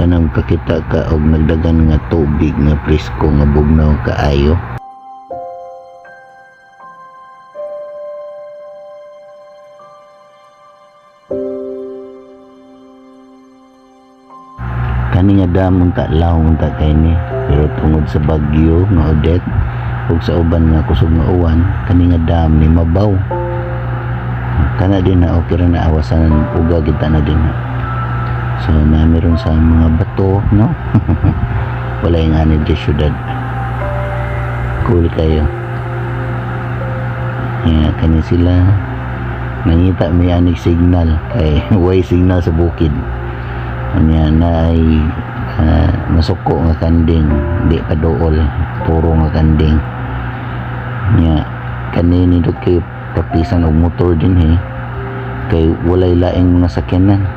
Kanang kakita ka og nagdagan nga tubig nga presko nga bugnaw kaayo. Kani nga dam unta lawom unta kay ni, pero tungod sa bagyo nga Odette ug sa uban nga kusog nga uwan, kani nga dam ni mabaw. Kana din na okay ra na, awasan uga kita na din na. So na meron sa mga bato, no? Wala yung ani di syudad. Cool kayo. Yeah, kani sila nangita may anig signal kay way signal sa bukid. Unya na ay masuko nga kanding, di pa duol, turo nga kanding. Nya kani nindot kayo praktisan og motor din eh. Kay walay laing mga sakyanan.